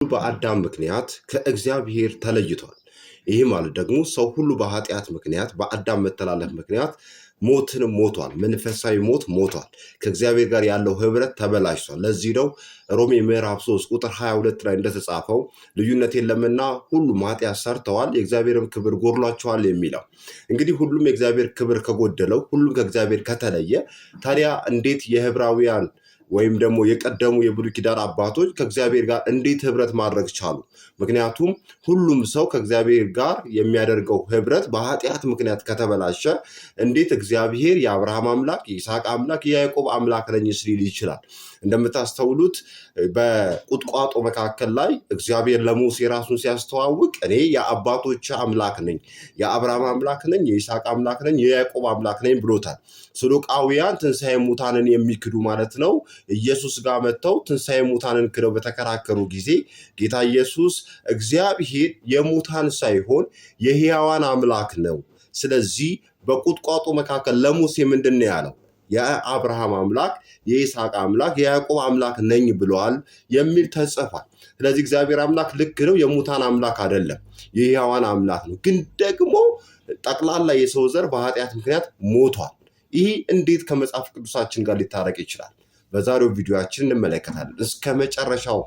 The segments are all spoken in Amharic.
በአዳም ምክንያት ከእግዚአብሔር ተለይቷል። ይህ ማለት ደግሞ ሰው ሁሉ በኃጢአት ምክንያት፣ በአዳም መተላለፍ ምክንያት ሞትን ሞቷል። መንፈሳዊ ሞት ሞቷል። ከእግዚአብሔር ጋር ያለው ህብረት ተበላሽቷል። ለዚህ ነው ሮሜ ምዕራፍ 3 ቁጥር 22 ላይ እንደተጻፈው ልዩነት የለምና ሁሉም ኃጢአት ሰርተዋል፣ የእግዚአብሔርም ክብር ጎድሏቸዋል የሚለው። እንግዲህ ሁሉም የእግዚአብሔር ክብር ከጎደለው፣ ሁሉም ከእግዚአብሔር ከተለየ፣ ታዲያ እንዴት የዕብራውያን ወይም ደግሞ የቀደሙ የብሉይ ኪዳን አባቶች ከእግዚአብሔር ጋር እንዴት ህብረት ማድረግ ቻሉ? ምክንያቱም ሁሉም ሰው ከእግዚአብሔር ጋር የሚያደርገው ህብረት በኃጢአት ምክንያት ከተበላሸ እንዴት እግዚአብሔር የአብርሃም አምላክ፣ የይስሐቅ አምላክ፣ የያዕቆብ አምላክ ነኝ ሊል ይችላል? እንደምታስተውሉት በቁጥቋጦ መካከል ላይ እግዚአብሔር ለሙሴ ራሱን ሲያስተዋውቅ እኔ የአባቶች አምላክ ነኝ፣ የአብርሃም አምላክ ነኝ፣ የይስሐቅ አምላክ ነኝ፣ የያዕቆብ አምላክ ነኝ ብሎታል። ሰዱቃውያን ትንሣኤ ሙታንን የሚክዱ ማለት ነው፣ ኢየሱስ ጋር መጥተው ትንሣኤ ሙታንን ክደው በተከራከሩ ጊዜ ጌታ ኢየሱስ እግዚአብሔር የሙታን ሳይሆን የሕያዋን አምላክ ነው። ስለዚህ በቁጥቋጦ መካከል ለሙሴ ምንድን ነው ያለው? የአብርሃም አምላክ፣ የይስሐቅ አምላክ፣ የያዕቆብ አምላክ ነኝ ብለዋል የሚል ተጽፏል። ስለዚህ እግዚአብሔር አምላክ ልክ ነው፣ የሙታን አምላክ አይደለም፣ የሕያዋን አምላክ ነው። ግን ደግሞ ጠቅላላ የሰው ዘር በኃጢአት ምክንያት ሞቷል። ይህ እንዴት ከመጽሐፍ ቅዱሳችን ጋር ሊታረቅ ይችላል? በዛሬው ቪዲዮአችን እንመለከታለን። እስከ መጨረሻው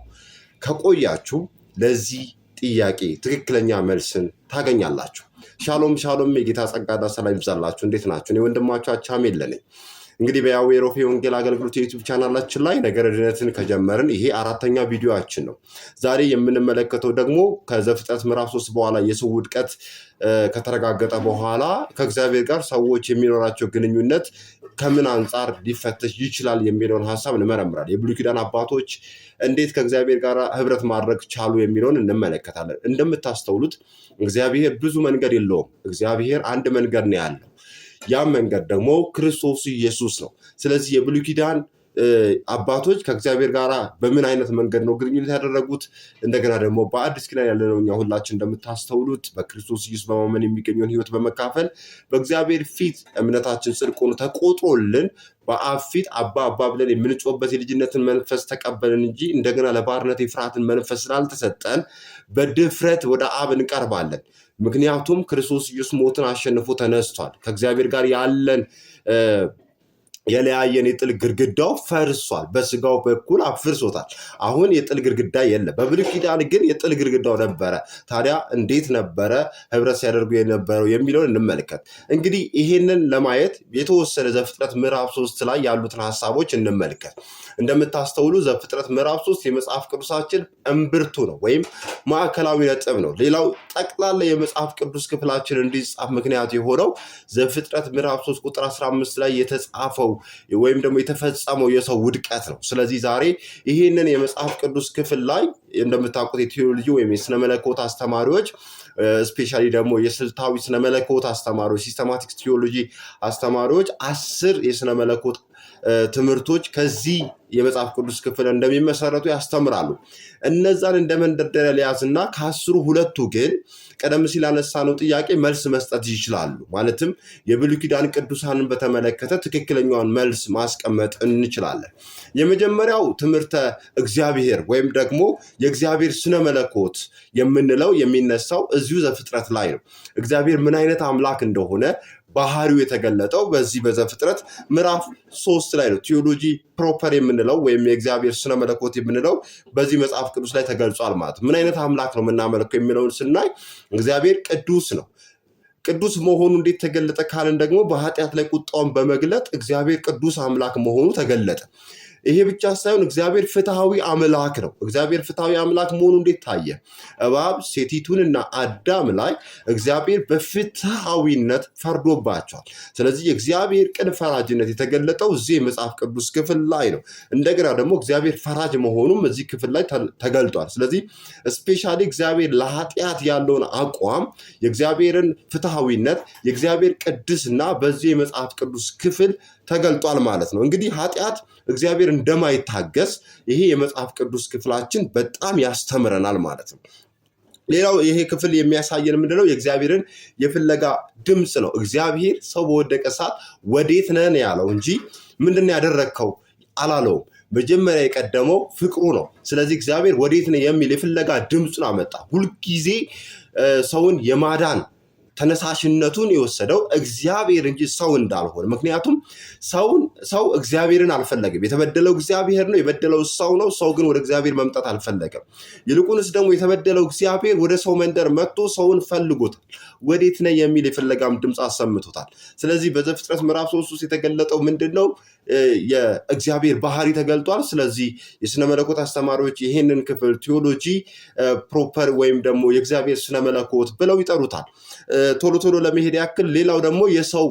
ከቆያችሁ ለዚህ ጥያቄ ትክክለኛ መልስን ታገኛላችሁ። ሻሎም ሻሎም፣ የጌታ ጸጋና ሰላም ይብዛላችሁ። እንዴት ናችሁ? እኔ ወንድማችሁ አቻምየለህ ነኝ። እንግዲህ በያዌ ሮፌ የወንጌል አገልግሎት የ YouTube ቻናላችን ላይ ነገረ ድነትን ከጀመርን ይሄ አራተኛ ቪዲዮአችን ነው። ዛሬ የምንመለከተው ደግሞ ከዘፍጥረት ምዕራፍ 3 በኋላ የሰው ውድቀት ከተረጋገጠ በኋላ ከእግዚአብሔር ጋር ሰዎች የሚኖራቸው ግንኙነት ከምን አንጻር ሊፈተሽ ይችላል የሚለውን ሀሳብ እንመረምራለን። የብሉይ ኪዳን አባቶች እንዴት ከእግዚአብሔር ጋር ህብረት ማድረግ ቻሉ የሚለውን እንመለከታለን። እንደምታስተውሉት እግዚአብሔር ብዙ መንገድ የለውም። እግዚአብሔር አንድ መንገድ ነው ያለው። ያም መንገድ ደግሞ ክርስቶስ ኢየሱስ ነው። ስለዚህ የብሉይ ኪዳን አባቶች ከእግዚአብሔር ጋር በምን አይነት መንገድ ነው ግንኙነት ያደረጉት? እንደገና ደግሞ በአዲስ ኪዳን ያለነው እኛ ሁላችን እንደምታስተውሉት በክርስቶስ ኢየሱስ በማመን የሚገኘውን ሕይወት በመካፈል በእግዚአብሔር ፊት እምነታችን ጽድቅ ሆኖ ተቆጥሮልን በአብ ፊት አባ አባ ብለን የምንጮህበት የልጅነትን መንፈስ ተቀበልን እንጂ እንደገና ለባርነት የፍርሃትን መንፈስ ስላልተሰጠን በድፍረት ወደ አብ እንቀርባለን። ምክንያቱም ክርስቶስ ኢየሱስ ሞትን አሸንፎ ተነስቷል። ከእግዚአብሔር ጋር ያለን የለያየን የጥል ግድግዳው ፈርሷል። በስጋው በኩል አፍርሶታል። አሁን የጥል ግድግዳ የለም። በብሉይ ኪዳን ግን የጥል ግድግዳው ነበረ። ታዲያ እንዴት ነበረ ህብረት ሲያደርጉ የነበረው የሚለውን እንመልከት። እንግዲህ ይሄንን ለማየት የተወሰነ ዘፍጥረት ምዕራፍ 3 ላይ ያሉትን ሀሳቦች እንመልከት። እንደምታስተውሉ ዘፍጥረት ምዕራፍ 3 የመጽሐፍ ቅዱሳችን እምብርቱ ነው ወይም ማዕከላዊ ነጥብ ነው። ሌላው ጠቅላላ የመጽሐፍ ቅዱስ ክፍላችን እንዲጻፍ ምክንያት የሆነው ዘፍጥረት ምዕራፍ 3 ቁጥር 15 ላይ የተጻፈው ወይም ደግሞ የተፈጸመው የሰው ውድቀት ነው። ስለዚህ ዛሬ ይህንን የመጽሐፍ ቅዱስ ክፍል ላይ እንደምታውቁት የቴዎሎጂ ወይም የስነ መለኮት አስተማሪዎች፣ specially ደግሞ የስልታዊ ስነ መለኮት አስተማሪዎች፣ systematic theology አስተማሪዎች 10 የስነ መለኮት ትምህርቶች ከዚህ የመጽሐፍ ቅዱስ ክፍል እንደሚመሰረቱ ያስተምራሉ። እነዛን እንደ መንደርደሪያ ሊያዝና ከ10ሩ ሁለቱ ግን ቀደም ሲል ያነሳነው ጥያቄ መልስ መስጠት ይችላሉ። ማለትም የብሉይ ኪዳን ቅዱሳንን በተመለከተ ትክክለኛውን መልስ ማስቀመጥ እንችላለን። የመጀመሪያው ትምህርተ እግዚአብሔር ወይም ደግሞ የእግዚአብሔር ስነ መለኮት የምንለው የሚነሳው እዚሁ ዘፍጥረት ላይ ነው። እግዚአብሔር ምን አይነት አምላክ እንደሆነ ባህሪው የተገለጠው በዚህ በዘፍጥረት ምዕራፍ 3 ላይ ነው። theology proper የምንለው ወይም የእግዚአብሔር ስነ መለኮት የምንለው በዚህ መጽሐፍ ቅዱስ ላይ ተገልጿል ማለት ነው። ምን አይነት አምላክ ነው የምናመልከው የሚለውን ስናይ እግዚአብሔር ቅዱስ ነው። ቅዱስ መሆኑ እንዴት ተገለጠ ካልን ደግሞ በኃጢአት ላይ ቁጣውን በመግለጥ እግዚአብሔር ቅዱስ አምላክ መሆኑ ተገለጠ። ይሄ ብቻ ሳይሆን እግዚአብሔር ፍትሃዊ አምላክ ነው። እግዚአብሔር ፍትሃዊ አምላክ መሆኑ እንዴት ታየ? እባብ ሴቲቱንና አዳም ላይ እግዚአብሔር በፍትሃዊነት ፈርዶባቸዋል። ስለዚህ የእግዚአብሔር ቅን ፈራጅነት የተገለጠው እዚህ የመጽሐፍ ቅዱስ ክፍል ላይ ነው። እንደገና ደግሞ እግዚአብሔር ፈራጅ መሆኑም እዚህ ክፍል ላይ ተገልጧል። ስለዚህ specially እግዚአብሔር ለኃጢአት ያለውን አቋም፣ የእግዚአብሔርን ፍትሃዊነት፣ የእግዚአብሔር ቅድስና በዚህ የመጽሐፍ ቅዱስ ክፍል ተገልጧል ማለት ነው። እንግዲህ ኃጢአት እግዚአብሔር እንደማይታገስ ይሄ የመጽሐፍ ቅዱስ ክፍላችን በጣም ያስተምረናል ማለት ነው። ሌላው ይሄ ክፍል የሚያሳየን ምንድነው? የእግዚአብሔርን የፍለጋ ድምፅ ነው። እግዚአብሔር ሰው በወደቀ ሰዓት ወዴት ነህ ነው ያለው እንጂ ምንድነው ያደረግከው አላለውም። መጀመሪያ የቀደመው ፍቅሩ ነው። ስለዚህ እግዚአብሔር ወዴት ነው የሚል የፍለጋ ድምፁን አመጣ። ሁልጊዜ ሰውን የማዳን ተነሳሽነቱን የወሰደው እግዚአብሔር እንጂ ሰው እንዳልሆነ። ምክንያቱም ሰው እግዚአብሔርን አልፈለገም። የተበደለው እግዚአብሔር ነው፣ የበደለው ሰው ነው። ሰው ግን ወደ እግዚአብሔር መምጣት አልፈለገም። ይልቁንስ ደግሞ የተበደለው እግዚአብሔር ወደ ሰው መንደር መጥቶ ሰውን ፈልጎታል። ወዴት ነህ የሚል የፍለጋም ድምፅ አሰምቶታል። ስለዚህ በዘፍጥረት ምዕራፍ 3 ውስጥ የተገለጠው ምንድን ነው? የእግዚአብሔር ባህሪ ተገልጧል። ስለዚህ የስነ መለኮት አስተማሪዎች ይህንን ክፍል theology proper ወይም ደግሞ የእግዚአብሔር ስነ መለኮት ብለው ይጠሩታል። ቶሎ ቶሎ ለመሄድ ያክል ሌላው ደግሞ የሰው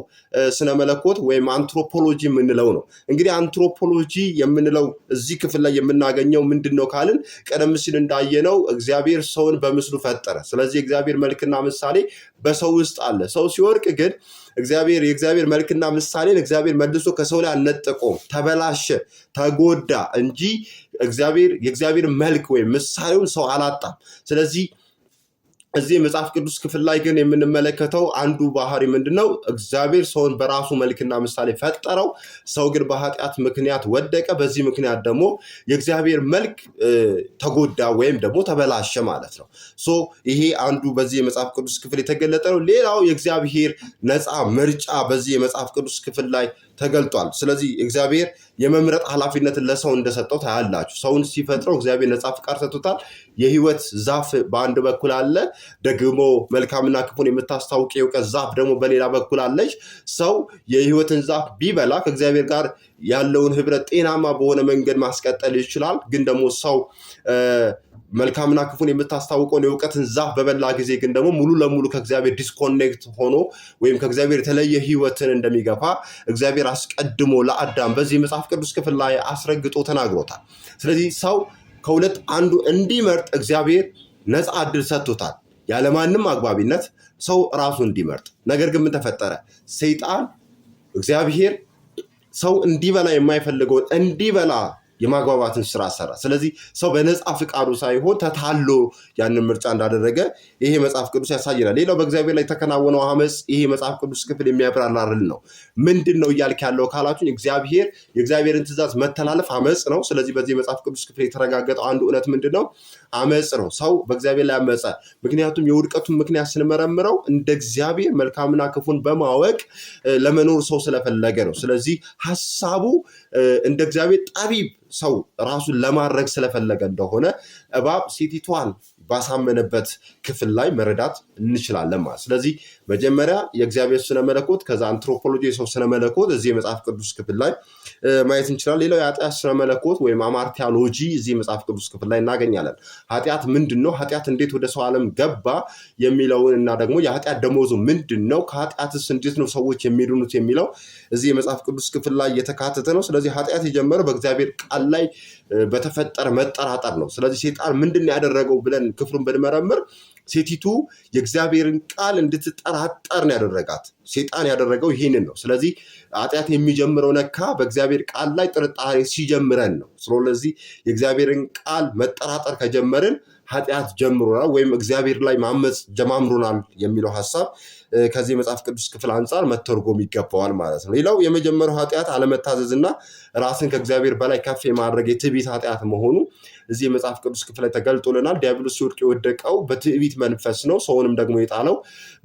ስነ መለኮት ወይም አንትሮፖሎጂ የምንለው ነው። እንግዲህ አንትሮፖሎጂ የምንለው እዚህ ክፍል ላይ የምናገኘው ምንድን ነው ካልን ቀደም ሲል እንዳየነው እግዚአብሔር ሰውን በምስሉ ፈጠረ። ስለዚህ የእግዚአብሔር መልክና ምሳሌ በሰው ውስጥ አለ። ሰው ሲወድቅ ግን እግዚአብሔር የእግዚአብሔር መልክና ምሳሌን እግዚአብሔር መልሶ ከሰው ላይ አልነጠቀውም። ተበላሸ፣ ተጎዳ እንጂ እግዚአብሔር የእግዚአብሔር መልክ ወይም ምሳሌውን ሰው አላጣም። ስለዚህ እዚህ የመጽሐፍ ቅዱስ ክፍል ላይ ግን የምንመለከተው አንዱ ባህሪ ምንድን ነው? እግዚአብሔር ሰውን በራሱ መልክና ምሳሌ ፈጠረው። ሰው ግን በኃጢአት ምክንያት ወደቀ። በዚህ ምክንያት ደግሞ የእግዚአብሔር መልክ ተጎዳ ወይም ደግሞ ተበላሸ ማለት ነው። So ይሄ አንዱ በዚህ የመጽሐፍ ቅዱስ ክፍል የተገለጠ ነው። ሌላው የእግዚአብሔር ነፃ ምርጫ በዚህ የመጽሐፍ ቅዱስ ክፍል ላይ ተገልጧል። ስለዚህ እግዚአብሔር የመምረጥ ኃላፊነትን ለሰው እንደሰጠው ታያላችሁ። ሰውን ሲፈጥረው እግዚአብሔር ነፃ ፍቃድ ሰጥቶታል። የህይወት ዛፍ በአንድ በኩል አለ፣ ደግሞ መልካምና ክፉን የምታስታውቅ የእውቀት ዛፍ ደግሞ በሌላ በኩል አለች። ሰው የህይወትን ዛፍ ቢበላ ከእግዚአብሔር ጋር ያለውን ህብረት ጤናማ በሆነ መንገድ ማስቀጠል ይችላል። ግን ደግሞ ሰው መልካምና ክፉን የምታስታውቀውን የእውቀትን ዛፍ በበላ ጊዜ ግን ደግሞ ሙሉ ለሙሉ ከእግዚአብሔር disconnect ሆኖ ወይም ከእግዚአብሔር የተለየ ህይወትን እንደሚገፋ እግዚአብሔር አስቀድሞ ለአዳም በዚህ መጽሐፍ ቅዱስ ክፍል ላይ አስረግጦ ተናግሮታል። ስለዚህ ሰው ከሁለት አንዱ እንዲመርጥ እግዚአብሔር ነፃ እድል ሰጥቶታል። ያለማንም አግባቢነት ሰው ራሱ እንዲመርጥ። ነገር ግን ምን ተፈጠረ? ሰይጣን እግዚአብሔር ሰው እንዲበላ የማይፈልገውን እንዲበላ የማግባባትን ስራ ሰራ። ስለዚህ ሰው በነፃ ፍቃዱ ሳይሆን ተታሎ ያንን ምርጫ እንዳደረገ ይሄ መጽሐፍ ቅዱስ ያሳየናል። ሌላው በእግዚአብሔር ላይ የተከናወነው አመፅ ይሄ መጽሐፍ ቅዱስ ክፍል የሚያብራራልን ነው። ምንድን ነው እያልክ ያለው ካላችሁኝ፣ እግዚአብሔር የእግዚአብሔርን ትእዛዝ መተላለፍ አመፅ ነው። ስለዚህ በዚህ መጽሐፍ ቅዱስ ክፍል የተረጋገጠው አንዱ እውነት ምንድን ነው? አመፅ ነው። ሰው በእግዚአብሔር ላይ አመፀ። ምክንያቱም የውድቀቱን ምክንያት ስንመረምረው እንደ እግዚአብሔር መልካምና ክፉን በማወቅ ለመኖር ሰው ስለፈለገ ነው። ስለዚህ ሀሳቡ እንደ እግዚአብሔር ጠቢብ ሰው ራሱን ለማድረግ ስለፈለገ እንደሆነ እባብ ሴቲቷን ባሳመነበት ክፍል ላይ መረዳት እንችላለን ማለት። ስለዚህ መጀመሪያ የእግዚአብሔር ስነ መለኮት፣ ከዛ አንትሮፖሎጂ የሰው ስነ መለኮት እዚህ የመጽሐፍ ቅዱስ ክፍል ላይ ማየት እንችላለን። ሌላው የኃጢአት ስነ መለኮት ወይም hamartiology እዚህ የመጽሐፍ ቅዱስ ክፍል ላይ እናገኛለን። ኃጢአት ምንድን ነው? ኃጢአት እንዴት ወደ ሰው ዓለም ገባ የሚለውን እና ደግሞ የኃጢአት ደሞዙ ምንድን ነው? ከኃጢአትስ እንዴት ነው ሰዎች የሚድኑት የሚለው እዚህ የመጽሐፍ ቅዱስ ክፍል ላይ የተካተተ ነው። ስለዚህ ኃጢአት የጀመረው በእግዚአብሔር ቃል ላይ በተፈጠረ መጠራጠር ነው። ስለዚህ ሴጣን ምንድን ነው ያደረገው ብለን ክፍሉን ብንመረምር ሴቲቱ የእግዚአብሔርን ቃል እንድትጠራጠር ነው ያደረጋት። ሴጣን ያደረገው ይህንን ነው። ስለዚህ ኃጢአት የሚጀምረው ነካ በእግዚአብሔር ቃል ላይ ጥርጣሬ ሲጀምረን ነው። ስለዚህ የእግዚአብሔርን ቃል መጠራጠር ከጀመርን ኃጢአት ጀምሮናል ወይም እግዚአብሔር ላይ ማመፅ ጀማምሮናል የሚለው ሀሳብ ከዚህ የመጽሐፍ ቅዱስ ክፍል አንጻር መተርጎም ይገባዋል ማለት ነው። ሌላው የመጀመሪያው ኃጢአት አለመታዘዝና ራስን ከእግዚአብሔር በላይ ከፍ የማድረግ የትዕቢት ኃጢአት መሆኑ እዚህ የመጽሐፍ ቅዱስ ክፍል ላይ ተገልጦልናል። ዲያብሎስ ሲወድቅ የወደቀው በትዕቢት መንፈስ ነው። ሰውንም ደግሞ የጣለው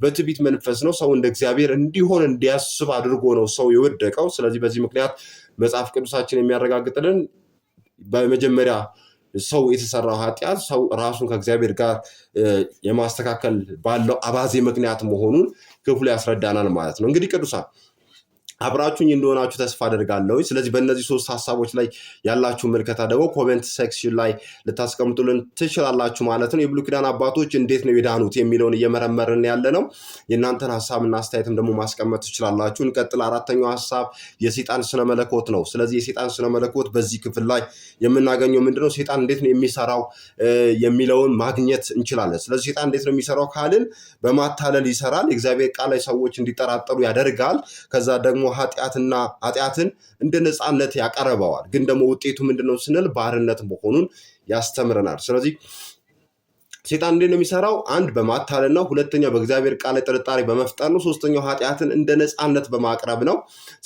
በትዕቢት መንፈስ ነው። ሰው እንደ እግዚአብሔር እንዲሆን እንዲያስብ አድርጎ ነው ሰው የወደቀው። ስለዚህ በዚህ ምክንያት መጽሐፍ ቅዱሳችን የሚያረጋግጥልን በመጀመሪያ ሰው የተሰራው ኃጢአት ሰው ራሱን ከእግዚአብሔር ጋር የማስተካከል ባለው አባዜ ምክንያት መሆኑን ክፍሉ ያስረዳናል ማለት ነው። እንግዲህ ቅዱሳን አብራችሁኝ እንደሆናችሁ ተስፋ አደርጋለሁ። ስለዚህ በእነዚህ ሶስት ሀሳቦች ላይ ያላችሁ ምልከታ ደግሞ comment section ላይ ልታስቀምጡልን ትችላላችሁ ማለት ነው። የብሉይ ኪዳን አባቶች እንዴት ነው የዳኑት የሚለውን እየመረመርን ያለ ነው። የእናንተን ሀሳብና አስተያየትም ደግሞ ማስቀመጥ ትችላላችሁ። እንቀጥል። አራተኛው ሀሳብ የሴጣን ስነ መለኮት ነው። ስለዚህ የሴጣን ስነ መለኮት በዚህ ክፍል ላይ የምናገኘው ምንድነው? ሴጣን እንዴት ነው የሚሰራው የሚለውን ማግኘት እንችላለን። ስለዚህ ሴጣን እንዴት ነው የሚሰራው ካልን በማታለል ይሰራል። የእግዚአብሔር ቃል ላይ ሰዎች እንዲጠራጠሩ ያደርጋል። ከዛ ደግሞ ኃጢአትን እንደ ነፃነት ያቀርበዋል። ግን ደግሞ ውጤቱ ምንድነው ስንል ባርነት መሆኑን ያስተምረናል። ስለዚህ ሴጣን እንዴት ነው የሚሰራው? አንድ በማታለል ነው። ሁለተኛው በእግዚአብሔር ቃል ላይ ጥርጣሬ በመፍጠር ነው። ሶስተኛው ኃጢአትን እንደ ነፃነት በማቅረብ ነው።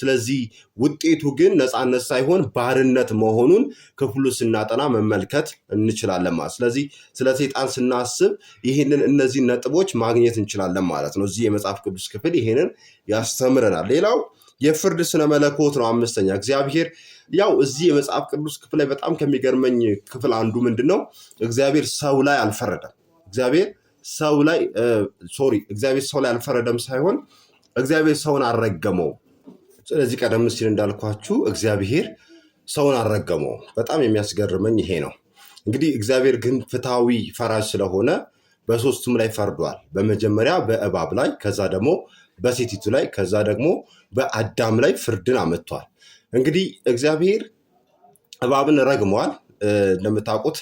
ስለዚህ ውጤቱ ግን ነፃነት ሳይሆን ባርነት መሆኑን ክፍሉ ስናጠና መመልከት እንችላለን ማለት። ስለዚህ ስለ ሴጣን ስናስብ ይህንን እነዚህን ነጥቦች ማግኘት እንችላለን ማለት ነው። እዚህ የመጽሐፍ ቅዱስ ክፍል ይህንን ያስተምረናል። ሌላው የፍርድ ስነ መለኮት ነው። አምስተኛ እግዚአብሔር ያው እዚህ የመጽሐፍ ቅዱስ ክፍል ላይ በጣም ከሚገርመኝ ክፍል አንዱ ምንድን ነው? እግዚአብሔር ሰው ላይ አልፈረደም። እግዚአብሔር ሰው ላይ sorry፣ እግዚአብሔር ሰው ላይ አልፈረደም ሳይሆን እግዚአብሔር ሰውን አልረገመውም። ስለዚህ ቀደም ሲል እንዳልኳችሁ እግዚአብሔር ሰውን አልረገመውም። በጣም የሚያስገርመኝ ይሄ ነው። እንግዲህ እግዚአብሔር ግን ፍትሐዊ ፈራጅ ስለሆነ በሶስቱም ላይ ፈርዷል። በመጀመሪያ በእባብ ላይ፣ ከዛ ደግሞ በሴቲቱ ላይ፣ ከዛ ደግሞ በአዳም ላይ ፍርድን አመጥቷል። እንግዲህ እግዚአብሔር እባብን ረግሟል። እንደምታውቁት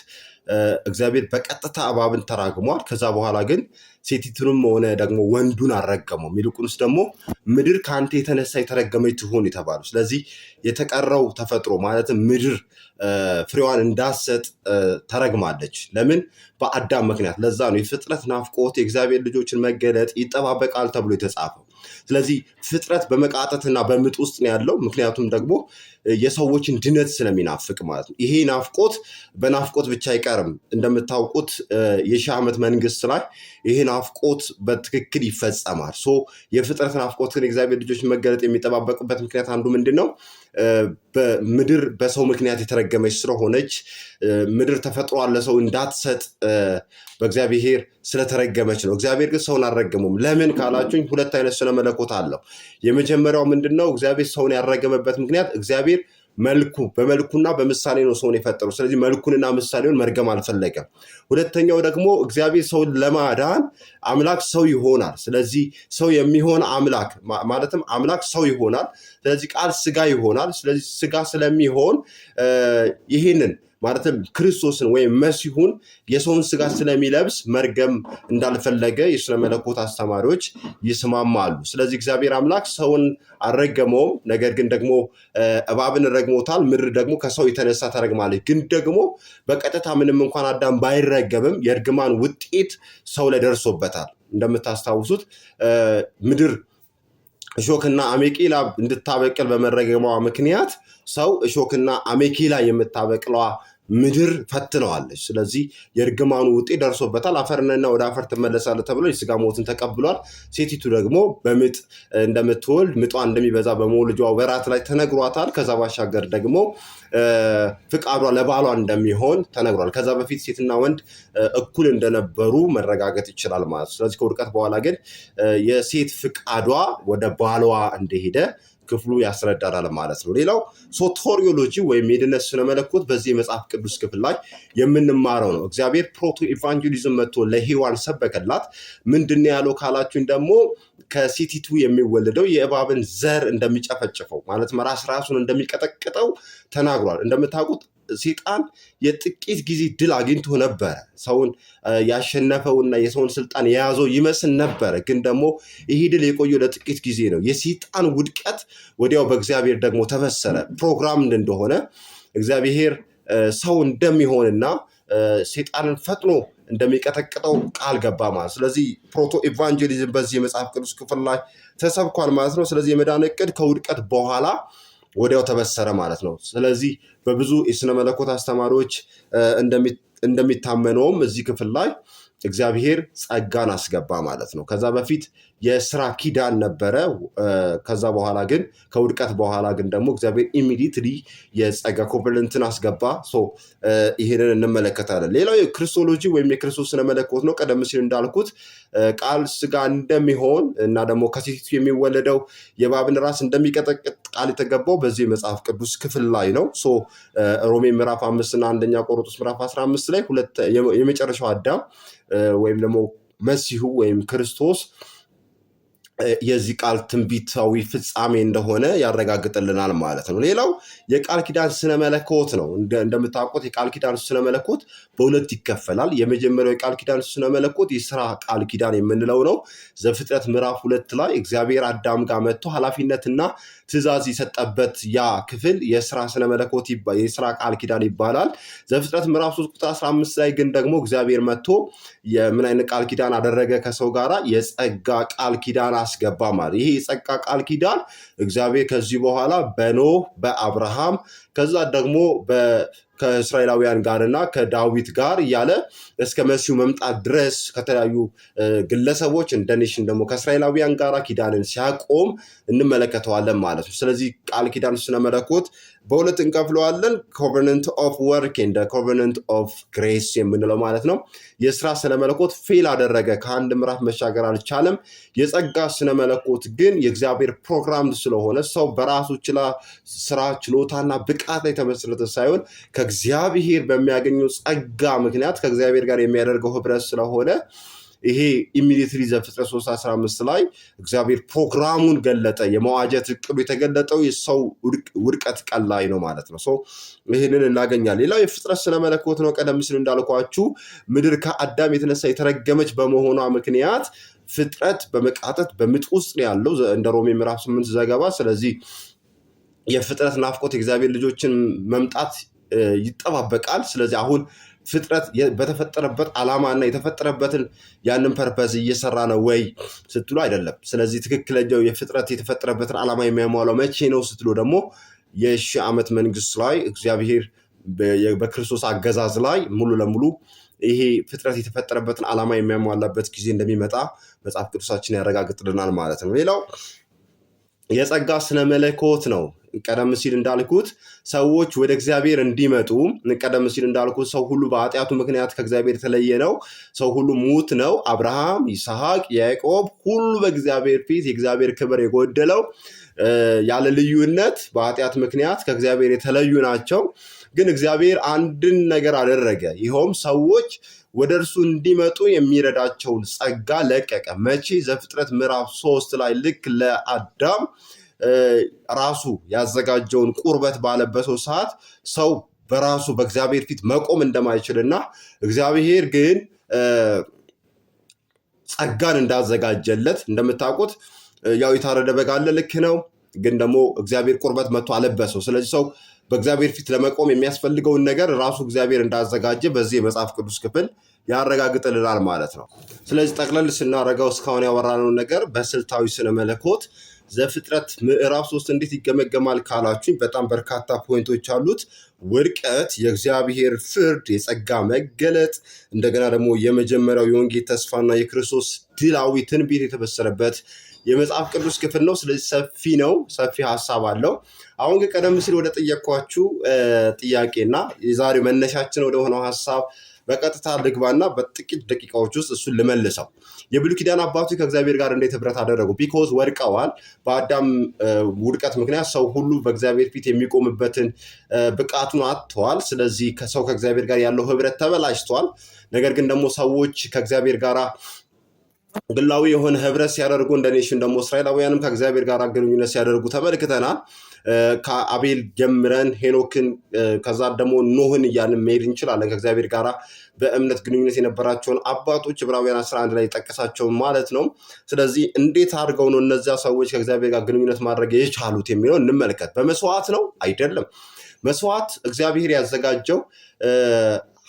እግዚአብሔር በቀጥታ እባብን ተራግሟል። ከዛ በኋላ ግን ሴቲቱንም ሆነ ደግሞ ወንዱን አልረገመውም። ይልቁንስ ደግሞ ምድር ከአንተ የተነሳ የተረገመች ትሁን የተባሉ። ስለዚህ የተቀረው ተፈጥሮ ማለትም ምድር ፍሬዋን እንዳትሰጥ ተረግማለች። ለምን? በአዳም ምክንያት። ለዛ ነው የፍጥረት ናፍቆት የእግዚአብሔር ልጆችን መገለጥ ይጠባበቃል ተብሎ የተጻፈው። ስለዚህ ፍጥረት በመቃተትና በምጥ ውስጥ ነው ያለው። ምክንያቱም ደግሞ የሰዎችን ድነት ስለሚናፍቅ ማለት ነው። ይሄ ናፍቆት በናፍቆት ብቻ አይቀርም። እንደምታውቁት የ1000 ዓመት መንግስት ላይ ይሄ ናፍቆት በትክክል ይፈጸማል። So የፍጥረት ናፍቆትን የእግዚአብሔር ልጆች መገለጥ የሚጠባበቁበት ምክንያት አንዱ ምንድን ነው? በምድር በሰው ምክንያት የተረገመች ስለሆነች፣ ምድር ተፈጥሯን ለሰው እንዳትሰጥ በእግዚአብሔር ስለተረገመች ነው። እግዚአብሔር ግን ሰውን አልረገመውም። ለምን ካላችሁኝ ሁለት አይነት ስነ መለኮት አለው። የመጀመሪያው ምንድን ነው? እግዚአብሔር ሰውን ያልረገመበት ምክንያት እግዚአብሔር መልኩ በመልኩና በምሳሌ ነው ሰውን የፈጠረው። ስለዚህ መልኩንና ምሳሌውን መርገም አልፈለገም። ሁለተኛው ደግሞ እግዚአብሔር ሰውን ለማዳን አምላክ ሰው ይሆናል። ስለዚህ ሰው የሚሆን አምላክ፣ ማለትም አምላክ ሰው ይሆናል። ስለዚህ ቃል ስጋ ይሆናል። ስለዚህ ስጋ ስለሚሆን ይህንን ማለትም ክርስቶስን ወይም መሲሁን የሰውን ስጋ ስለሚለብስ መርገም እንዳልፈለገ የስነ መለኮት አስተማሪዎች ይስማማሉ። ስለዚህ እግዚአብሔር አምላክ ሰውን አልረገመውም፣ ነገር ግን ደግሞ እባብን ረግሞታል። ምድር ደግሞ ከሰው የተነሳ ተረግማለች። ግን ደግሞ በቀጥታ ምንም እንኳን አዳም ባይረገምም የእርግማን ውጤት ሰው ላይ ደርሶበታል። እንደምታስታውሱት ምድር እሾክና አሜኬላ እንድታበቅል በመረገሟ ምክንያት ሰው እሾክና አሜኬላ የምታበቅለዋ ምድር ፈትነዋለች። ስለዚህ የእርግማኑ ውጤት ደርሶበታል። አፈር ነህና ወደ አፈር ትመለሳለህ ተብሎ የስጋ ሞትን ተቀብሏል። ሴቲቱ ደግሞ በምጥ እንደምትወልድ፣ ምጧ እንደሚበዛ በመውለጇ ወራት ላይ ተነግሯታል። ከዛ ባሻገር ደግሞ ፍቃዷ ለባሏ እንደሚሆን ተነግሯል። ከዛ በፊት ሴትና ወንድ እኩል እንደነበሩ መረጋገጥ ይችላል ማለት ነው። ስለዚህ ከውድቀት በኋላ ግን የሴት ፍቃዷ ወደ ባሏ እንደሄደ ክፍሉ ያስረዳናል ማለት ነው። ሌላው soteriology ወይም የድነት ስነ መለኮት በዚህ የመጽሐፍ ቅዱስ ክፍል ላይ የምንማረው ነው። እግዚአብሔር proto evangelism መጥቶ ለሔዋን ሰበከላት። ምንድን ነው ያለው ካላችሁኝ ደግሞ ከሴቲቱ የሚወለደው የእባብን ዘር እንደሚጨፈጭፈው፣ ማለት ራስ ራሱን እንደሚቀጠቅጠው ተናግሯል። እንደምታውቁት ሴጣን የጥቂት ጊዜ ድል አግኝቶ ነበረ። ሰውን ያሸነፈውና የሰውን ስልጣን የያዘው ይመስል ነበረ። ግን ደግሞ ይህ ድል የቆየው ለጥቂት ጊዜ ነው። የሴጣን ውድቀት ወዲያው በእግዚአብሔር ደግሞ ተበሰረ። ፕሮግራም እንደሆነ፣ እግዚአብሔር ሰው እንደሚሆንና ሴጣንን ፈጥኖ እንደሚቀጠቅጠው ቃል ገባ ማለት። ስለዚህ proto evangelism በዚህ የመጽሐፍ ቅዱስ ክፍል ላይ ተሰብኳል ማለት ነው። ስለዚህ የመዳን እቅድ ከውድቀት በኋላ ወዲያው ተበሰረ ማለት ነው። ስለዚህ በብዙ የስነ መለኮት አስተማሪዎች እንደሚታመነውም እዚህ ክፍል ላይ እግዚአብሔር ጸጋን አስገባ ማለት ነው። ከዛ በፊት የስራ ኪዳን ነበረ። ከዛ በኋላ ግን፣ ከውድቀት በኋላ ግን ደግሞ እግዚአብሔር immediately የጸጋ covenant ን አስገባ። ይሄንን እንመለከታለን። ሌላው የ Christology ወይም የክርስቶስ ስነ መለኮት ነው። ቀደም ሲል እንዳልኩት ቃል ስጋ እንደሚሆን እና ደግሞ ከሴቲቱ የሚወለደው የእባብን ራስ እንደሚቀጠቅጥ ቃል የተገባው በዚህ የመጽሐፍ ቅዱስ ክፍል ላይ ነው። ሮሜ ምዕራፍ 5 እና አንደኛ ቆሮንቶስ ምዕራፍ 15 ላይ የመጨረሻው አዳም ወይም ደግሞ መሲሁ ወይም ክርስቶስ የዚህ ቃል ትንቢታዊ ፍጻሜ እንደሆነ ያረጋግጥልናል ማለት ነው። ሌላው የቃል ኪዳን ስነ መለኮት ነው። እንደምታውቁት የቃል ኪዳን ስነ መለኮት በሁለት ይከፈላል። የመጀመሪያው የቃል ኪዳን ስነ መለኮት የስራ ቃል ኪዳን የምንለው ነው። ዘፍጥረት ምዕራፍ 2 ላይ እግዚአብሔር አዳም ጋር መጥቶ ኃላፊነትና ትእዛዝ የሰጠበት ያ ክፍል የስራ ስነ መለኮት የስራ ቃል ኪዳን ይባላል። ዘፍጥረት ምዕራፍ 3 ቁጥር 15 ላይ ግን ደግሞ እግዚአብሔር መጥቶ የምን አይነት ቃል ኪዳን አደረገ ከሰው ጋራ? የጸጋ ቃል ኪዳን አስገባ ማለት። ይሄ የጸጋ ቃል ኪዳን እግዚአብሔር ከዚህ በኋላ በኖህ፣ በአብርሃም፣ ከዛ ደግሞ ከእስራኤላውያን ጋርና ከዳዊት ጋር እያለ እስከ መሲሁ መምጣት ድረስ ከተለያዩ ግለሰቦች እንደ nation ደግሞ ከእስራኤላውያን ጋር ኪዳንን ሲያቆም እንመለከተዋለን ማለት ነው። ስለዚህ ቃል ኪዳን ስነ መለኮት በሁለት እንከፍለዋለን። Covenant of work and covenant of grace የምንለው ማለት ነው። የስራ ስነ መለኮት fail አደረገ፣ ከአንድ ምዕራፍ መሻገር አልቻለም። የጸጋ ስነ መለኮት ግን የእግዚአብሔር ፕሮግራም ስለሆነ ሰው በራሱ ስራ፣ ችሎታና ብቃት ላይ የተመሰረተ ሳይሆን ከእግዚአብሔር በሚያገኘው ጸጋ ምክንያት ከእግዚአብሔር ጋር የሚያደርገው ህብረት ስለሆነ ይሄ immediately ዘፍጥረት 3:15 ላይ እግዚአብሔር ፕሮግራሙን ገለጠ። የመዋጀት እቅዱ የተገለጠው የሰው ውድቀት ቀን ላይ ነው ማለት ነው። ይህንን እናገኛለን። ሌላው የፍጥረት ስነ መለኮት ነው። ቀደም ሲል እንዳልኳችሁ ምድር ከአዳም የተነሳ የተረገመች በመሆኗ ምክንያት ፍጥረት በመቃተት በምጥ ውስጥ ነው ያለው እንደ ሮሜ ምዕራፍ 8 ዘገባ። ስለዚህ የፍጥረት ናፍቆት የእግዚአብሔር ልጆችን መምጣት ይጠባበቃል። ስለዚህ አሁን ፍጥረት በተፈጠረበት ዓላማ እና የተፈጠረበትን ያንን purpose እየሰራ ነው ወይ ስትሉ አይደለም። ስለዚህ ትክክለኛው የፍጥረት የተፈጠረበትን ዓላማ የሚያሟላው መቼ ነው ስትሉ ደግሞ የ1000 ዓመት መንግስት ላይ እግዚአብሔር በክርስቶስ አገዛዝ ላይ ሙሉ ለሙሉ ይሄ ፍጥረት የተፈጠረበትን ዓላማ የሚያሟላበት ጊዜ እንደሚመጣ መጽሐፍ ቅዱሳችን ያረጋግጥልናል ማለት ነው። ሌላው የጸጋ ስነ መለኮት ነው። ቀደም ሲል እንዳልኩት ሰዎች ወደ እግዚአብሔር እንዲመጡ፣ ቀደም ሲል እንዳልኩት ሰው ሁሉ በኃጢአቱ ምክንያት ከእግዚአብሔር የተለየ ነው። ሰው ሁሉ ሙት ነው። አብርሃም፣ ይስሐቅ፣ ያዕቆብ ሁሉ በእግዚአብሔር ፊት የእግዚአብሔር ክብር የጎደለው ያለ ልዩነት በኃጢአት ምክንያት ከእግዚአብሔር የተለዩ ናቸው። ግን እግዚአብሔር አንድን ነገር አደረገ። ይኸውም ሰዎች ወደ እርሱ እንዲመጡ የሚረዳቸውን ጸጋ ለቀቀ። መቼ? ዘፍጥረት ምዕራፍ 3 ላይ ልክ ለአዳም ራሱ ያዘጋጀውን ቁርበት ባለበሰው ሰዓት ሰው በራሱ በእግዚአብሔር ፊት መቆም እንደማይችልና እግዚአብሔር ግን ጸጋን እንዳዘጋጀለት። እንደምታውቁት ያው የታረደ በግ አለ፣ ልክ ነው። ግን ደግሞ እግዚአብሔር ቁርበት መጥቶ አለበሰው። ስለዚህ ሰው በእግዚአብሔር ፊት ለመቆም የሚያስፈልገውን ነገር ራሱ እግዚአብሔር እንዳዘጋጀ በዚህ የመጽሐፍ ቅዱስ ክፍል ያረጋግጥልናል ማለት ነው። ስለዚህ ጠቅለል ስናደርገው እስካሁን ያወራነውን ነገር በስልታዊ ስነ መለኮት ዘፍጥረት ምዕራፍ 3 እንዴት ይገመገማል ካላችሁኝ በጣም በርካታ point ኦች አሉት። ውድቀት፣ የእግዚአብሔር ፍርድ፣ የጸጋ መገለጥ፣ እንደገና ደግሞ የመጀመሪያው የወንጌል ተስፋና የክርስቶስ ድላዊ ትንቢት የተበሰረበት የመጽሐፍ ቅዱስ ክፍል ነው። ስለዚህ ሰፊ ነው፣ ሰፊ ሀሳብ አለው። አሁን ግን ቀደም ሲል ወደ ጠየኳችሁ ጥያቄና የዛሬው መነሻችን ወደሆነው ሀሳብ በቀጥታ ልግባና በጥቂት ደቂቃዎች ውስጥ እሱን ልመልሰው። የብሉይ ኪዳን አባቶች ከእግዚአብሔር ጋር እንዴት ህብረት አደረጉ? Because ወድቀዋል። በአዳም ውድቀት ምክንያት ሰው ሁሉ በእግዚአብሔር ፊት የሚቆምበትን ብቃቱን አጥተዋል። ስለዚህ ከሰው ከእግዚአብሔር ጋር ያለው ህብረት ተበላሽቷል። ነገር ግን ደግሞ ሰዎች ከእግዚአብሔር ጋር ግላዊ የሆነ ህብረት ሲያደርጉ እንደ nation ደግሞ እስራኤላውያንም ከእግዚአብሔር ጋር ግንኙነት ሲያደርጉ ተመልክተናል። ከአቤል ጀምረን ሄኖክን ከዛ ደግሞ ኖህን እያልን መሄድ እንችላለን። ከእግዚአብሔር ጋር በእምነት ግንኙነት የነበራቸውን አባቶች ዕብራውያን 11 ላይ የጠቀሳቸውን ማለት ነው። ስለዚህ እንዴት አድርገው ነው እነዚያ ሰዎች ከእግዚአብሔር ጋር ግንኙነት ማድረግ የቻሉት የሚለው እንመልከት። በመስዋዕት ነው? አይደለም። መስዋዕት እግዚአብሔር ያዘጋጀው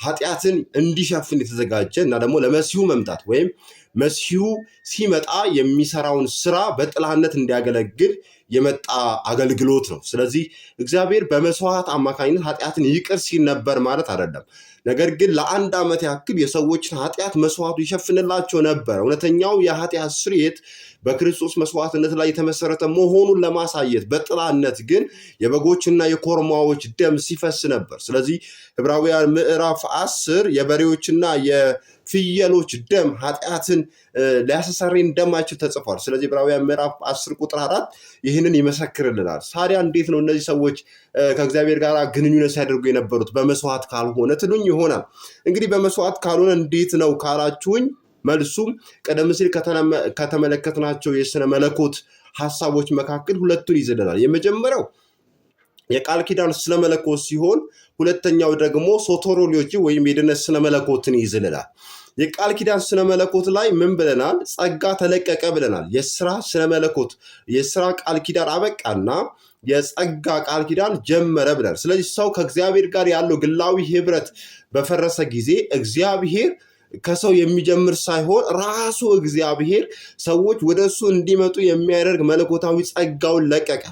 ኃጢአትን እንዲሸፍን የተዘጋጀ እና ደግሞ ለመሲሁ መምጣት ወይም መሲሁ ሲመጣ የሚሰራውን ስራ በጥላነት እንዲያገለግል የመጣ አገልግሎት ነው። ስለዚህ እግዚአብሔር በመስዋዕት አማካኝነት ኃጢአትን ይቅር ሲል ነበር ማለት አይደለም። ነገር ግን ለአንድ ዓመት ያክል የሰዎችን ኃጢአት መስዋዕቱ ይሸፍንላቸው ነበር። እውነተኛው የኃጢአት ስርየት በክርስቶስ መስዋዕትነት ላይ የተመሰረተ መሆኑን ለማሳየት በጥላነት ግን የበጎችና የኮርማዎች ደም ሲፈስ ነበር። ስለዚህ ዕብራውያን ምዕራፍ 10 የበሬዎችና የፍየሎች ደም ኃጢአትን ሊያስተሰርይ እንደማይችል ተጽፏል። ስለዚህ ዕብራውያን ምዕራፍ 10 ቁጥር 4 ይህንን ይመሰክርልናል። ታዲያ እንዴት ነው እነዚህ ሰዎች ከእግዚአብሔር ጋር ግንኙነት ሲያደርጉ የነበሩት በመስዋዕት ካልሆነ ትሉኝ ይሆናል። እንግዲህ በመስዋዕት ካልሆነ እንዴት ነው ካላችሁኝ መልሱም ቀደም ሲል ከተመለከትናቸው የስነ መለኮት ሀሳቦች መካከል ሁለቱን ይዝልናል። የመጀመሪያው የቃል ኪዳን ስነ መለኮት ሲሆን ሁለተኛው ደግሞ soteriology ወይም የድነት ስነ መለኮትን ይዝልናል። የቃል ኪዳን ስነ መለኮት ላይ ምን ብለናል? ጸጋ ተለቀቀ ብለናል። የስራ ስነ መለኮት የስራ ቃል ኪዳን አበቃና የጸጋ ቃል ኪዳን ጀመረ ብለናል። ስለዚህ ሰው ከእግዚአብሔር ጋር ያለው ግላዊ ህብረት በፈረሰ ጊዜ እግዚአብሔር ከሰው የሚጀምር ሳይሆን ራሱ እግዚአብሔር ሰዎች ወደ እሱ እንዲመጡ የሚያደርግ መለኮታዊ ጸጋውን ለቀቀ።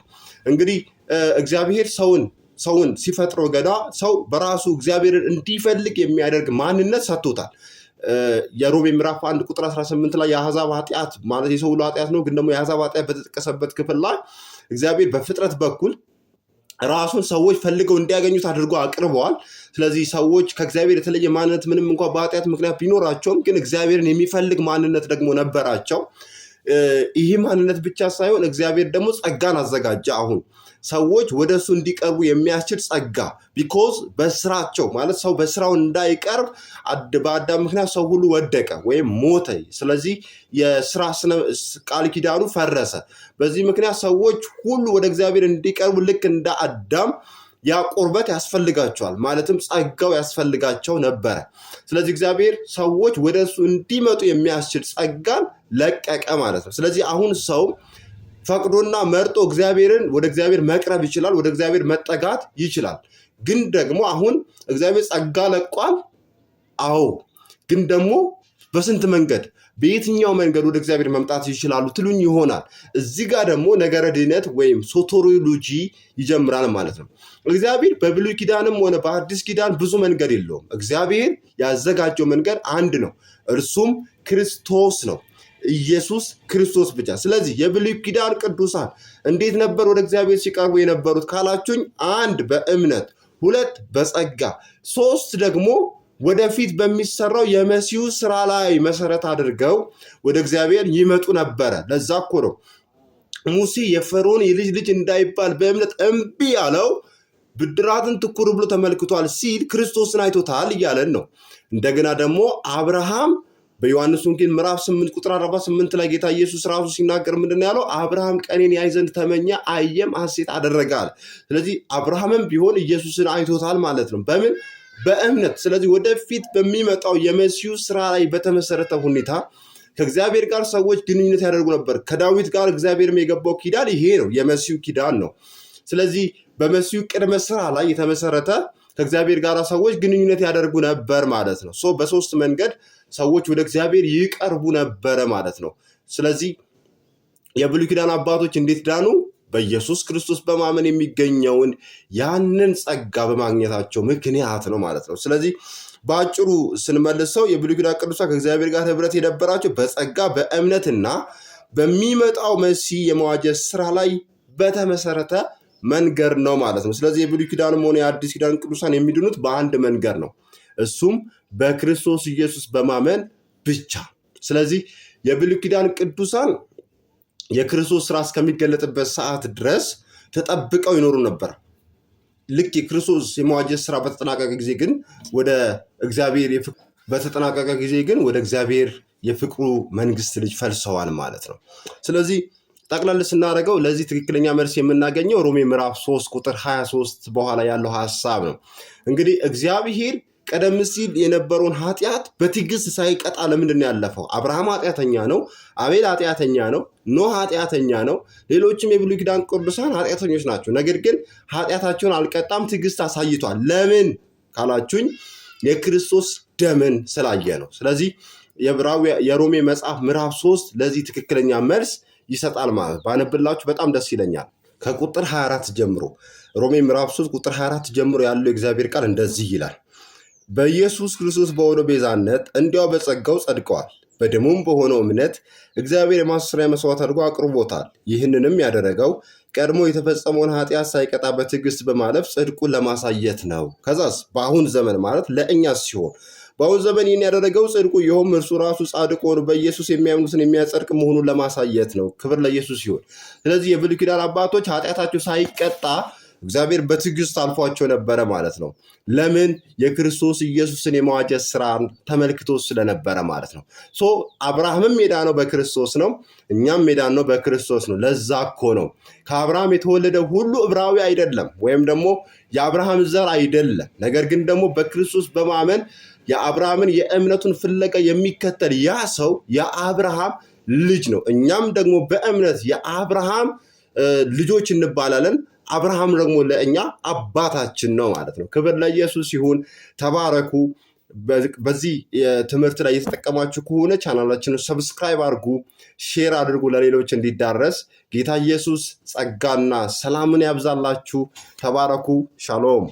እንግዲህ እግዚአብሔር ሰውን ሲፈጥረው ገና ሰው በራሱ እግዚአብሔርን እንዲፈልግ የሚያደርግ ማንነት ሰጥቶታል። የሮሜ ምዕራፍ 1 ቁጥር 18 ላይ የአሕዛብ ኃጢአት ማለት የሰው ሁሉ ኃጢአት ነው፣ ግን ደግሞ የአሕዛብ ኃጢአት በተጠቀሰበት ክፍል ላይ እግዚአብሔር በፍጥረት በኩል ራሱን ሰዎች ፈልገው እንዲያገኙት አድርጎ አቅርበዋል። ስለዚህ ሰዎች ከእግዚአብሔር የተለየ ማንነት ምንም እንኳ በኃጢአት ምክንያት ቢኖራቸውም ግን እግዚአብሔርን የሚፈልግ ማንነት ደግሞ ነበራቸው። ይህ ማንነት ብቻ ሳይሆን እግዚአብሔር ደግሞ ጸጋን አዘጋጀ። አሁን ሰዎች ወደ እሱ እንዲቀርቡ የሚያስችል ጸጋ because በስራቸው ማለት ሰው በስራው እንዳይቀርብ በአዳም ምክንያት ሰው ሁሉ ወደቀ ወይም ሞተ። ስለዚህ የስራ ቃል ኪዳኑ ፈረሰ። በዚህ ምክንያት ሰዎች ሁሉ ወደ እግዚአብሔር እንዲቀርቡ ልክ እንደ አዳም ያ ቁርበት ያስፈልጋቸዋል፣ ማለትም ጸጋው ያስፈልጋቸው ነበረ። ስለዚህ እግዚአብሔር ሰዎች ወደ እሱ እንዲመጡ የሚያስችል ጸጋን ለቀቀ ማለት ነው። ስለዚህ አሁን ሰው ፈቅዶና መርጦ እግዚአብሔርን ወደ እግዚአብሔር መቅረብ ይችላል፣ ወደ እግዚአብሔር መጠጋት ይችላል። ግን ደግሞ አሁን እግዚአብሔር ጸጋ ለቋል። አዎ፣ ግን ደግሞ በስንት መንገድ በየትኛው መንገድ ወደ እግዚአብሔር መምጣት ይችላሉ ትሉኝ ይሆናል። እዚህ ጋር ደግሞ ነገረ ድኅነት ወይም soteriology ይጀምራል ማለት ነው። እግዚአብሔር በብሉይ ኪዳንም ሆነ በአዲስ ኪዳን ብዙ መንገድ የለውም። እግዚአብሔር ያዘጋጀው መንገድ አንድ ነው፣ እርሱም ክርስቶስ ነው። ኢየሱስ ክርስቶስ ብቻ። ስለዚህ የብሉይ ኪዳን ቅዱሳን እንዴት ነበር ወደ እግዚአብሔር ሲቀርቡ የነበሩት ካላችሁኝ፣ አንድ በእምነት፣ ሁለት በጸጋ፣ ሶስት ደግሞ ወደፊት በሚሰራው የመሲሁ ስራ ላይ መሰረት አድርገው ወደ እግዚአብሔር ይመጡ ነበረ። ለዛ እኮ ነው ሙሴ የፈርዖን የልጅ ልጅ እንዳይባል በእምነት እምቢ ያለው፣ ብድራትን ትኩር ብሎ ተመልክቷል ሲል ክርስቶስን አይቶታል እያለን ነው። እንደገና ደግሞ አብርሃም በዮሐንስ ወንጌል ምዕራፍ 8 ቁጥር 48 ላይ ጌታ ኢየሱስ ራሱ ሲናገር ምንድን ነው ያለው? አብርሃም ቀኔን ያይ ዘንድ ተመኘ፣ አየም፣ ሐሴት አደረገ አለ። ስለዚህ አብርሃምም ቢሆን ኢየሱስን አይቶታል ማለት ነው። በምን? በእምነት። ስለዚህ ወደፊት በሚመጣው የመሲሁ ስራ ላይ በተመሰረተ ሁኔታ ከእግዚአብሔር ጋር ሰዎች ግንኙነት ያደርጉ ነበር። ከዳዊት ጋር እግዚአብሔርም የገባው ኪዳን ይሄ ነው፣ የመሲሁ ኪዳን ነው። ስለዚህ በመሲሁ ቅድመ ስራ ላይ የተመሰረተ ከእግዚአብሔር ጋር ሰዎች ግንኙነት ያደርጉ ነበር ማለት ነው። So በሶስት መንገድ ሰዎች ወደ እግዚአብሔር ይቀርቡ ነበረ ማለት ነው። ስለዚህ የብሉይ ኪዳን አባቶች እንዴት ዳኑ? በኢየሱስ ክርስቶስ በማመን የሚገኘውን ያንን ጸጋ በማግኘታቸው ምክንያት ነው ማለት ነው። ስለዚህ በአጭሩ ስንመልሰው የብሉይ ኪዳን ቅዱሳን ከእግዚአብሔር ጋር ህብረት የነበራቸው በጸጋ በእምነትና በሚመጣው መሲህ የመዋጀት ስራ ላይ በተመሰረተ መንገድ ነው ማለት ነው። ስለዚህ የብሉይ ኪዳንም ሆነ የአዲስ ኪዳን ቅዱሳን የሚድኑት በአንድ መንገድ ነው፣ እሱም በክርስቶስ ኢየሱስ በማመን ብቻ። ስለዚህ የብሉይ ኪዳን ቅዱሳን የክርስቶስ ስራ እስከሚገለጥበት ሰዓት ድረስ ተጠብቀው ይኖሩ ነበር። ልክ የክርስቶስ የመዋጀት ስራ በተጠናቀቀ ጊዜ ግን ወደ እግዚአብሔር በተጠናቀቀ ጊዜ ግን ወደ እግዚአብሔር የፍቅሩ መንግስት ልጅ ፈልሰዋል ማለት ነው። ስለዚህ ጠቅለል ስናደርገው ለዚህ ትክክለኛ መልስ የምናገኘው ሮሜ ምዕራፍ 3 ቁጥር 23 በኋላ ያለው ሀሳብ ነው። እንግዲህ እግዚአብሔር ቀደም ሲል የነበረውን ኃጢአት በትዕግስት ሳይቀጣ ለምንድን ነው ያለፈው? አብርሃም ኃጢአተኛ ነው። አቤል ኃጢአተኛ ነው። ኖህ ኃጢአተኛ ነው። ሌሎችም የብሉይ ኪዳን ቅዱሳን ኃጢአተኞች ናቸው። ነገር ግን ኃጢአታቸውን አልቀጣም፣ ትዕግስት አሳይቷል። ለምን ካላችሁኝ የክርስቶስ ደምን ስላየ ነው። ስለዚህ የሮሜ መጽሐፍ ምዕራፍ 3 ለዚህ ትክክለኛ መልስ ይሰጣል ማለት ባነብላችሁ በጣም ደስ ይለኛል። ከቁጥር 24 ጀምሮ፣ ሮሜ ምዕራፍ 3 ቁጥር 24 ጀምሮ ያለው የእግዚአብሔር ቃል እንደዚህ ይላል። በኢየሱስ ክርስቶስ በሆነው ቤዛነት እንዲያው በጸጋው ጸድቀዋል። በደሙም በሆነው እምነት እግዚአብሔር የማስተስረያ መስዋዕት አድርጎ አቅርቦታል። ይህንንም ያደረገው ቀድሞ የተፈጸመውን ኃጢአት ሳይቀጣ በትዕግስት በማለፍ ጽድቁን ለማሳየት ነው። ከዛስ በአሁን ዘመን ማለት ለእኛ ሲሆን በአሁን ዘመን ይህን ያደረገው ጽድቁ ይኸውም እርሱ ራሱ ጻድቅ ሆኖ በኢየሱስ የሚያምኑትን የሚያጸድቅ መሆኑን ለማሳየት ነው። ክብር ለኢየሱስ ይሁን። ስለዚህ የብሉይ ኪዳን አባቶች ኃጢአታቸው ሳይቀጣ እግዚአብሔር በትዕግስት አልፏቸው ነበረ ማለት ነው። ለምን? የክርስቶስ ኢየሱስን የመዋጀት ስራን ተመልክቶ ስለነበረ ማለት ነው። So አብርሃምም የዳነው በክርስቶስ ነው። እኛም የዳነው በክርስቶስ ነው። ለዛ እኮ ነው ከአብርሃም የተወለደ ሁሉ ዕብራዊ አይደለም፣ ወይም ደግሞ የአብርሃም ዘር አይደለም። ነገር ግን ደግሞ በክርስቶስ በማመን የአብርሃምን የእምነቱን ፍለጋ የሚከተል ያ ሰው የአብርሃም ልጅ ነው። እኛም ደግሞ በእምነት የአብርሃም ልጆች እንባላለን። አብርሃም ደግሞ ለእኛ አባታችን ነው ማለት ነው። ክብር ለኢየሱስ ይሁን። ተባረኩ። በዚህ ትምህርት ላይ የተጠቀማችሁ ከሆነ ቻናላችንን subscribe አድርጉ፣ share አድርጉ ለሌሎች እንዲዳረስ። ጌታ ኢየሱስ ጸጋና ሰላምን ያብዛላችሁ። ተባረኩ። ሻሎም።